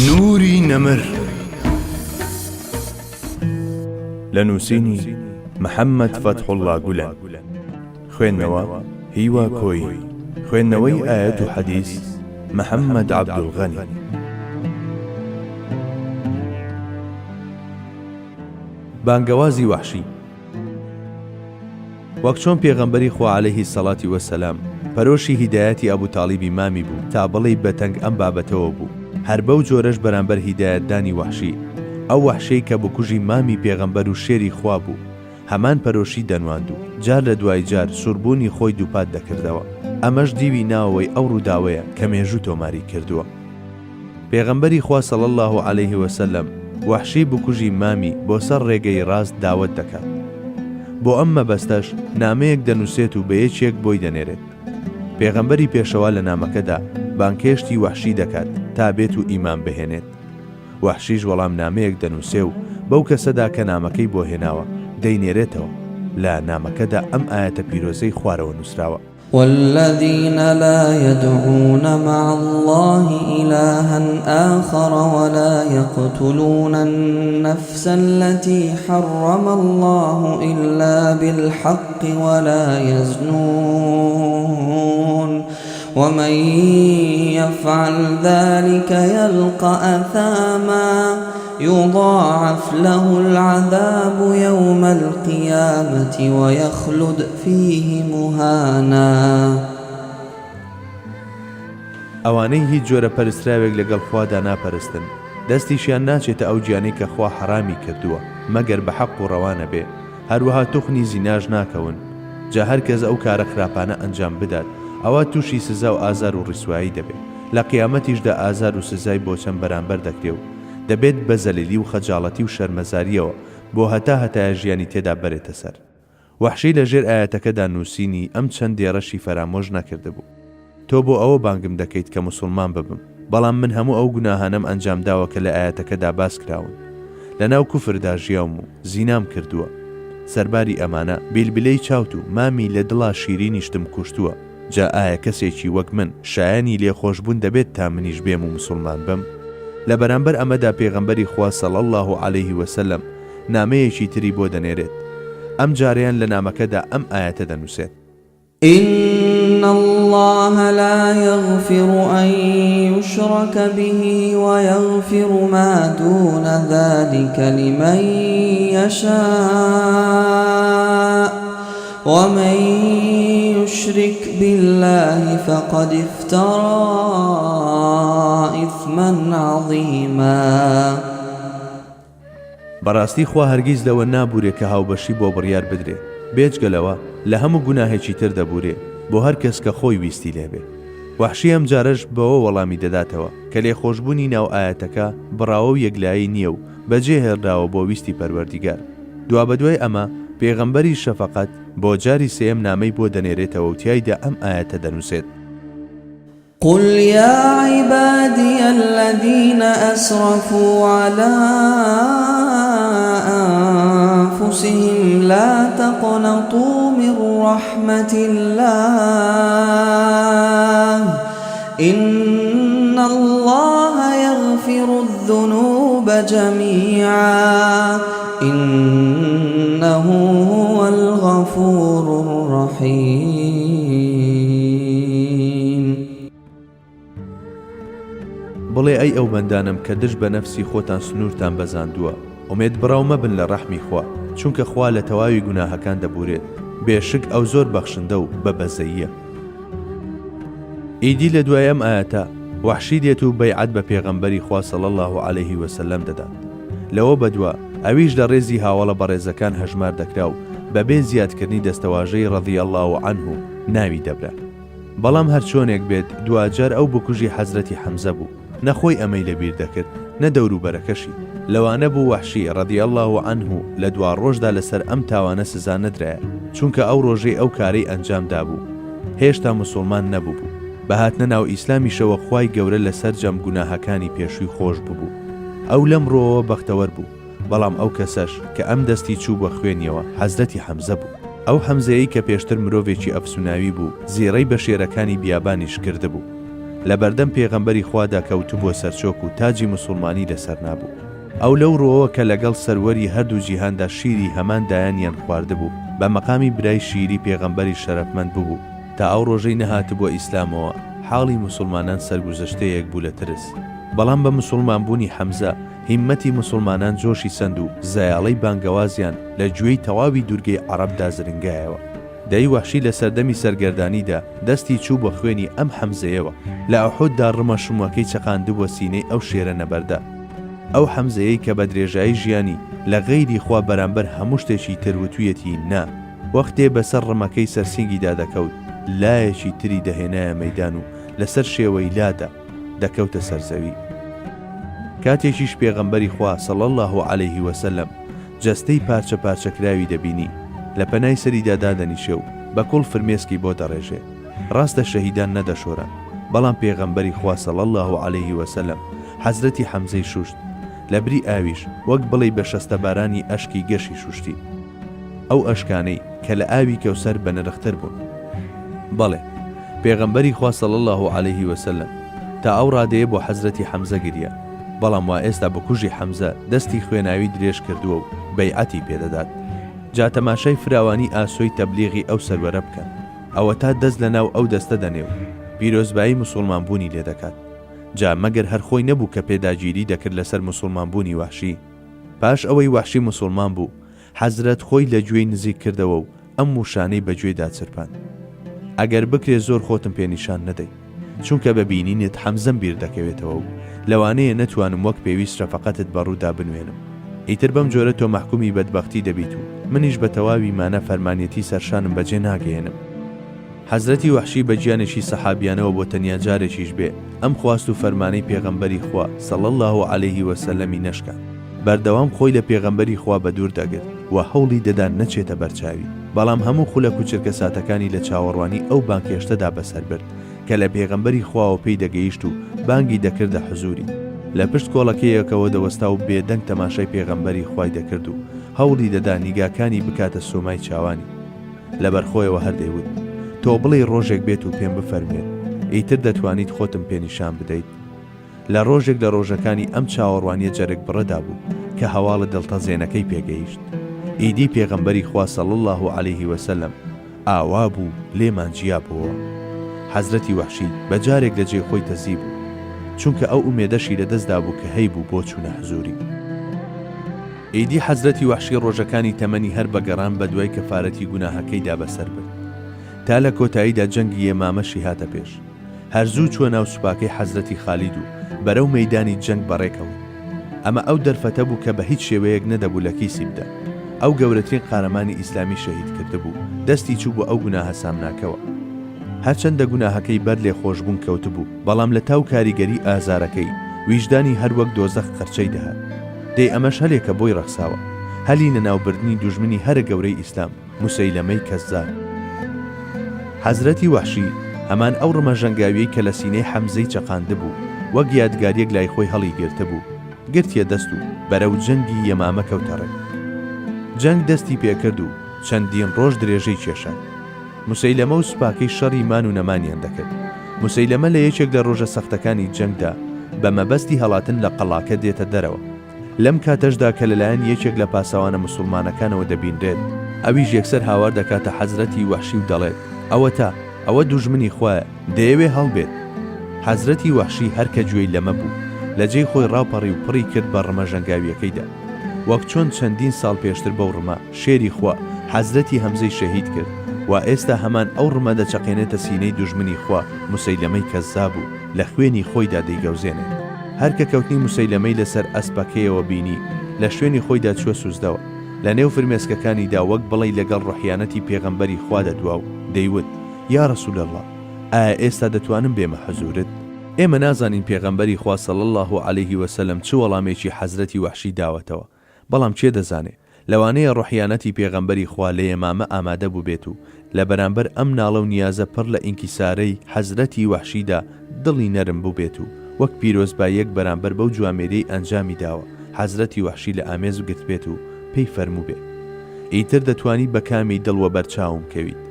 نوری نەمر لە نووسینی محەممەد فەتحوڵڵا گولەن خوێندنەوە هیوا کۆیی خوێندنەوەی ئایەت و حەدیس محەممەد عەبدولغەنی. بانگەوازی وەحشی. وەک چۆن پێغەمبەری خوا علیه الصلوة والسلام پەرۆشی هیدایەتی ئەبو تاڵیبی مامی بوو تا بڵێی بەتەنگ ئەم بابەتەوە بوو هەر بەو جۆرەش بەرامبەر هیدایەتدانی وەحشی ئەو وەحشیەی کە بکوژی مامی پێغەمبەر و شێری خوا بوو هەمان پەرۆشی دەنواند و جار لە دوای جار سووربوونی خۆی دووپات دەکردەوە ئەمەش دیوی ناوەوەی ئەو ڕووداوەیە کە مێژوو تۆماری کردووە. پێغەمبەری خوا صلی اللە علیه وسلم وەحشی بکوژی مامی بۆ سەر ڕێگەی ڕاست داوەت دەکات. بۆ ئەم مەبەستەش نامەیەک دەنووسێت و بە یەکێک بۆی دەنێرێت. پێغەمبەری پێشەوا لە نامەکەدا بانگهێشتی وەحشی دەکات تا بێت و ئیمان بهێنێت. وەحشیش وەڵام نامەیەک دەنووسێ و بەو کەسەدا کە نامەکەی بۆ هێناوە دەینێرێتەوە. لە نامەکەدا ئەم ئایەتە پیرۆزەی خوارەوە نووسراوە. والذین لا یدعون مع اللە الها آخر ولا یقتلون النفس التی حرم اللە الا بالحق ولا یزنون ومن یفعل ذلک یلق اثاما یضاعف له العذاب یوم القیامة ویخلد فیه مهانا. ئەوانەی هیچ جۆرە پەرستراوێک لەگەڵ خوادا ناپەرستن، دەستیشیان ناچێتە ئەو گیانەی کە خوا حەرامی کردووە مەگەر بە حەق و ڕەوا نەبێ، هەروەها توخنی زیناش ناکەون، جا هەر کەس ئەو کارە خراپانە ئەنجام بدات ئەوا تووشی سزا و ئازار و ڕیسوایی دەبێ، لە قیامەتیشدا ئازار و سزای بۆ چەند بەرامبەر دەکرێ و دەبێت بە زەلیلی و خەجاڵەتی و شەرمەزارییەوە بۆ هەتا هەتایە ژیانی تێدا بەرێتە سەر. وەحشی لە ژێر ئایەتەکەدا نووسینی ئەم چەند دێڕەشی فەرامۆش نەکردبوو. تۆ بۆ ئەوە بانگم دەکەیت کە موسوڵمان ببم، بەڵام من هەموو ئەو گوناهانەم ئەنجامداوە کە لە ئایەتەکەدا باس کراون. لەناو کوفردا ژیاوم و زینام کردووە. سەرباری ئەمانە، بیلبلەی چاوت و مامی لە دڵا شیرینیشتم کوشتووە. جا ئایا کەسێکی وەک من شایەنی لێخۆشبوون دەبێت تا منیش بێم و موسوڵمان بم؟ لە بەرامبەر ئەمەدا پێغەمبەری خوا صلی اللە علیه وسلم نامەیەکی تری بۆ دەنێرێت. ئەم جارەیان لە نامەکەدا ئەم ئایەتە دەنووسێت. ان اللە لا یغفر ان یشرک به ویغفر ما دون ذلک لمن یشاء ومن یشرک باللە فقد افتری اثما عظیما. بەڕاستی خوا هەرگیز لەوە نابورێ کە هاوبەشی بۆ بڕیار بدرێ، بێجگە لەوە لە هەموو گوناهێکی تر دەبورێ بۆ هەر کەس کە خۆی ویستی لێ بێ. وەحشی ئەمجارەش بەوە وەڵامی دەداتەوە کە لێخۆشبوونی ناو ئایەتەکە بڕاوە و یەکلایی نییە و بەجێ هێڵراوە بۆ ویستی پەروەردیگار. دوابەدوای ئەمە پێغەمبەری شەفەقەت بۆ جاری سێیەم نامەی بۆ دەنێرێتەوە و تیایدا ئەم ئایەتە دەنووسێت. قل یا عبادی الذین اسرفوا علی انفسهم لا تقنطوا من رحمة اللە ان اللە یغفر الذنوب جمیعا انه هو الغفور الرحیم. بڵێ ئەی ئەو بەندانەم کە دژ بە نەفسی خۆتان سنوورتان بەزاندووە، ئومێد بڕاو مەبن لە ڕەحمی خوا، چونکە خوا لە تەواوی گوناهەکان دەبوورێت، بێ شک ئەو زۆر بەخشندە و بە بەزەییە. ئیدی لە دوای ئەم ئایەتە وەحشی دێت و بەیعەت بە پێغەمبەری خوا صلی اللە علیه وسلم دەدات، لەوە بەدوا ئەویش لە ڕێزی هاوەڵە بەڕێزەکان هەژمار دەکرا و بەبێ زیادکردنی دەستەواژەی رضی اللە عنه ناوی دەبرا. بەڵام هەرچۆنێک بێت دواجار ئەو بکوژی حەزرەتی حەمزە بوو، نە خۆی ئەمەی لەبیر دەکرد نە دەوروبەرەکەشی، لەوانە بوو وەحشی، رضی اللە عنه، لە دواڕۆژدا لەسەر ئەم تاوانە سزا نەدرایە، چونکە ئەو ڕۆژەی ئەو کارەی ئەنجام دابوو هێشتا موسوڵمان نەبووبوو، بە هاتنە ناو ئیسلامیشەوە خوای گەورە لە سەرجەم گوناهەکانی پێشووی خۆش ببوو، ئەو لەم ڕووەوە بەختەوەر بوو. بەڵام ئەو کەسەش کە ئەم دەستی چوو بە خوێنیەوە حەزرەتی حەمزە بوو. ئەو حەمزەیەی کە پێشتر مرۆڤێکی ئەفسوناوی بوو زیڕەی بە شێرەکانی بیابانیش کردبوو. لە بەردەم پێغەمبەری خوادا کەوتبووە سەرچۆک و تاجی موسوڵمانی لەسەر نابوو. ئەو لەو ڕووەوە کە لەگەڵ سەروەری هەردوو جیهاندا شیری هەمان دایانیان خواردبوو، بە مەقامی برای شیری پێغەمبەری شەرەفمەند ببوو. تا ئەو ڕۆژەی نەهاتبووە ئیسلامەوە، حاڵی موسوڵمانان سەرگوزەشتەیەک بوو لە ترس. بەڵام بە موسوڵمانبوونی حەمزە، هیممەتی موسوڵمانان جۆشی سەند و زایەڵەی بانگەوازیان لە گوێی تەواوی دوورگەی عەڕەبدا زرنگایەوە. دەی وەحشی لە سەردەمی سەرگەردانیدا دەستی چووبوە خوێنی ئەم حەمزەیەوە، لە ئوحوددا ڕمە شومەکەی چەقاندبوە سینەی ئەو شێرە نەبەردە. ئەو حەمزەیەی کە بە درێژایی ژیانی لە غەیری خوا بەرامبەر هەموو شتێکی تر وتویەتی نا، وەختێ بەسەر ڕمەکەی سەر سینگیدا دەکەوت، لایەکی تری دەهێنایە مەیدان و لەسەر شێوەی لادا دەکەوتە سەر زەوی. کاتێکیش پێغەمبەری خوا، صلی اللە علیه وسلم، جەستەی پارچە پارچەکراوی دەبینی، لە پەنای سەریدا دادەنیشێ و بە کوڵ فرمێسکی بۆ دەڕێژێ. ڕاستە شەهیدان نەدەشۆران، بەڵام پێغەمبەری خوا صلی اللە علیه وسلم حەزرەتی حەمزەی شوشت، لە بری ئاویش وەک بڵێی بە شەستەبارانی ئەشکی گەشی شوشتی. ئەو ئەشکانەی کە لە ئاوی کەوسەر بەنرختر بوون. بەڵێ، پێغەمبەری خوا صلی اللە علیه وسلم تا ئەو ڕادەیە بۆ حەزرەتی حەمزە گریا، بەڵام وا ئێستا بکوژی حەمزە دەستی خوێناوی درێژ کردووە و بەیعەتی پێ دەدات. جا تەماشای فراوانی ئاسۆی تەبلیغی ئەو سەروەرە بکەن. ئەوەتا دەست لە ناو ئەو دەستە دەنێ و پیرۆزبایی موسوڵمان بوونی لێ دەکات. جا مەگەر هەر خۆی نەبوو کە پێداگیری دەکرد لەسەر موسوڵمان بوونی وەحشی؟ پاش ئەوەی وەحشی موسوڵمان بوو، حەزرەت خۆی لە گوێی نزیک کردەوە و ئەم وشانەی بە گوێیدا چرپاند. ئەگەر بکرێ زۆر خۆتم پێ نیشان نەدەی. چونکە بە بینینت حەمزەم بیر دەکەوێتەوە و لەوانەیە نەتوانم وەک پێویست شەفەقەتت بە ڕوودا بنوێنم. ئیتر بەم جۆرە تۆ مەحکومی بەدبەختی دەبیت و منیش بە تەواوی مانا فەرمانیەتی سەرشانم بەجێ ناگەیەنم. حەزرەتی وەحشی بە گیانێکی سەحابیانەوە بۆ تەنیا جارێکیش بێ ئەم خواست و فەرمانەی پێغەمبەری خوا، صلی اللە علیه و سلم، ی نەشکاند. بەردەوام خۆی لە پێغەمبەری خوا بەدوور دەگرت و هەوڵی دەدا نەچێتە بەرچاوی، بەڵام هەموو خولەک و چرکەساتەکانی لە چاوەڕوانی ئەو بانگهێشتەدا بەسەر برد کە لە پێغەمبەری خواوە پێی دەگەیشت و بانگی دەکردە حزووری. لە پشت کۆڵەکەیەکەوە دەوەستا و بێدەنگ تەماشای پێغەمبەری خوای دەکرد و هەوڵی دەدا نیگاکانی بکاتە سۆمای چاوانی. لەبەرخۆیەوە هەر دەیوت، تۆ بڵێی ڕۆژێک بێت و پێم بفەرموێت، ئیتر دەتوانیت خۆتم پێ نیشان بدەیت؟ لە ڕۆژێک لە ڕۆژەکانی ئەم چاوەڕوانییە جەرگبڕەدا بوو کە هەواڵە دڵتەزێنەکەی پێ گەیشت. ئیدی پێغەمبەری خوا صلی اللە علیه و سلم ئاوا بوو لێمان جیا بۆوە. حەزرەتی وەحشی بە جارێک لە جێی خۆی تەزی بوو. چونکە ئەو ئومێدەشی لە دەست دابوو کە هەیبوو بۆ چوونە حزووری. ئیدی حەزرەتی وەحشی ڕۆژەکانی تەمەنی هەر بە گەڕان بە دوای کەفارەتی گوناهەکەیدا بەسەر برد. تا لە کۆتاییدا جەنگی یەمامەشی هاتە پێش. هەر زوو چووە ناو سوپاکەی حەزرەتی خالید و بەرەو مەیدانی جەنگ بەڕێ کەوت. ئەمە ئەو دەرفەتە بوو کە بە هیچ شێوەیەک نەدەبوو لە کیسی بدا. ئەو گەورەترین قارەمانی ئیسلامی شەهید کردبوو، دەستی چووبووە ئەو گوناهە سامناکەوە. هەرچەندە گوناهەکەی بەر لێخۆشبوون کەوتبوو، بەڵام لە تاو کاریگەری ئازارەکەی، ویژدانی هەر وەک دۆزەخ قرچەی دەهات. دەی ئەمەش هەلێکە بۆی ڕەخساوە. هەلی لەناوبردنی دوژمنی هەرە گەورەی ئیسلام، موسەیلەمەی کەززاب. حەزرەتی وەحشی، هەمان ئەو ڕمە ژەنگاویەی کە لە سینەی حەمزەی چەقاندبوو، وەک یادگاریەک لای خۆی هەڵیگرتبوو، گرتیە دەست و بەرەو جەنگی یەمامە کەوتە ڕێ. جەنگ دەستی پێکرد و چەندین ڕۆژ درێژەی کێشا. موسەیلەمە و سوپاکەی شەڕی مان و نەمانیان دەکرد. موسەیلەمە لە یەکێک لە ڕۆژە سەختەکانی جەنگدا بە مەبەستی هەڵاتن لە قەڵاکە دێتە دەرەوە. لەم کاتەشدا کە لەلایەن یەکێک لە پاسەوانە موسوڵمانەکانەوە دەبینرێت، ئەویش یەکسەر هاوار دەکاتە حەزرەتی وەحشی و دەڵێت، ئەوەتا، ئەوە دوژمنی خوایە، دەیەوێ هەڵبێت. حەزرەتی وەحشی هەر کە گوێی لەمە بوو، لە جێی خۆی ڕاپەڕی و پڕی کرد بە ڕمە ژەنگاوییەکەیدا. وەک چۆن چەندین ساڵ پێشتر بەو ڕمە، شێری خوا، حەزرەتی هەمزەی شەهید کرد، وا ئێستا هەمان ئەو ڕمە دەچەقێنێتە سینەی دوژمنی خوا، موسەیلەمەی کەززاب و لە خوێنی خۆیدا دەیگەوزێنێت. هەر کە کەوتنی موسەیلەمەی لەسەر ئەسپەکەیەوە بینی، لە شوێنی خۆیدا چووە سوزدەوە. لە نێو فرمێسکەکانیدا وەک بڵێی لەگەڵ ڕوحیانەتی پێغەمبەری خوا دەدوا و دەیوت، یا رسول اللە، ئایا ئێستا دەتوانم بێمە حزوورت؟ ئێمە نازانین پێغەمبەری خوا صلی اللە علیه وسلم چ وەڵامێکی حەزرەتی وەحشی داوەتەوە، بەڵام کێ دەزانێ؟ لەوانەیە ڕۆحیانەتی پێغەمبەری خوا لە یەمامە ئامادە بووبێت و لە بەرامبەر ئەم ناڵە و نیازە پڕ لە ئینکیسارەی حەزرەتی وەحشیدا دڵی نەرم بووبێت و وەک پیرۆزباییەک بەرامبەر بەو جوامێریەی ئەنجامی داوە حەزرەتی وەحشی لە ئامێز گرتبێت و پێی فەرمووبێ ئیتر دەتوانی بە کامی دڵ وەبەر چاوم کەویت؟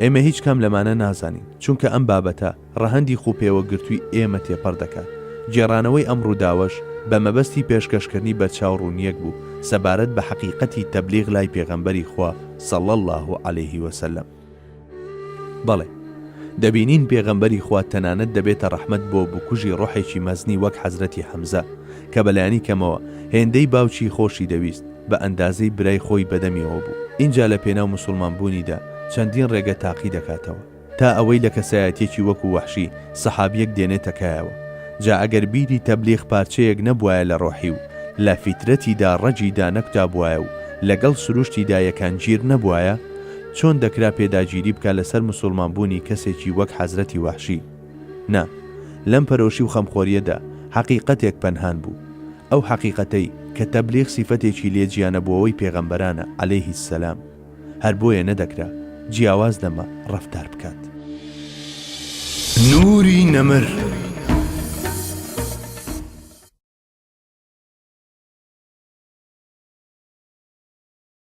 ئێمە هیچ کام لەمانە نازانین، چونکە ئەم بابەتە ڕەهەندی خووپێوەگرتووی ئێمە تێپەڕ دەکات. گێڕانەوەی ئەم ڕووداوەش بە مەبەستی پێشکەشکردنی بەرچاوڕوونییەک بوو سەبارەت بە حەقیقەتی تەبلیغ لای پێغەمبەری خوا صلی اللە علیه وسلم. بەڵێ، دەبینین پێغەمبەری خوا تەنانەت دەبێتە ڕەحمەت بۆ بکوژی ڕۆحێکی مەزنی وەک حەزرەتی حەمزە، کە بەلایەنی کەمەوە هێندەی باوکی خۆشی دەویست، بە ئەندازەی برای خۆی بەدەمیەوە بوو. ئینجا لە پێناو موسوڵمان بوونیدا چەندین ڕێگە تاقی دەکاتەوە. تا ئەوەی لە کەسایەتیەکی وەکو وەحشی سەحابیەک دێنێتە کایەوە. جا ئەگەر بیری تەبلیغ پارچەیەک نەبوایە لە ڕۆحی و لە فیترەتیدا ڕەگی دانەکوتابوایە و لەگەڵ سروشتیدا یەکانگیر نەبوایە، چۆن دەکرا پێداگیری بکا لەسەر موسوڵمان بوونی کەسێکی وەک حەزرەتی وەحشی؟ نا، لەم پەرۆشی و خەمخۆریەدا حەقیقەتێک پەنهان بوو. ئەو حەقیقەتەی کە تەبلیغ سیفەتێکی لێ جیانەبووەوەی پێغەمبەرانە علیه السلام. هەر بۆیە نەدەکرا جیاواز لەمە ڕەفتار بکات. نوری نەمر.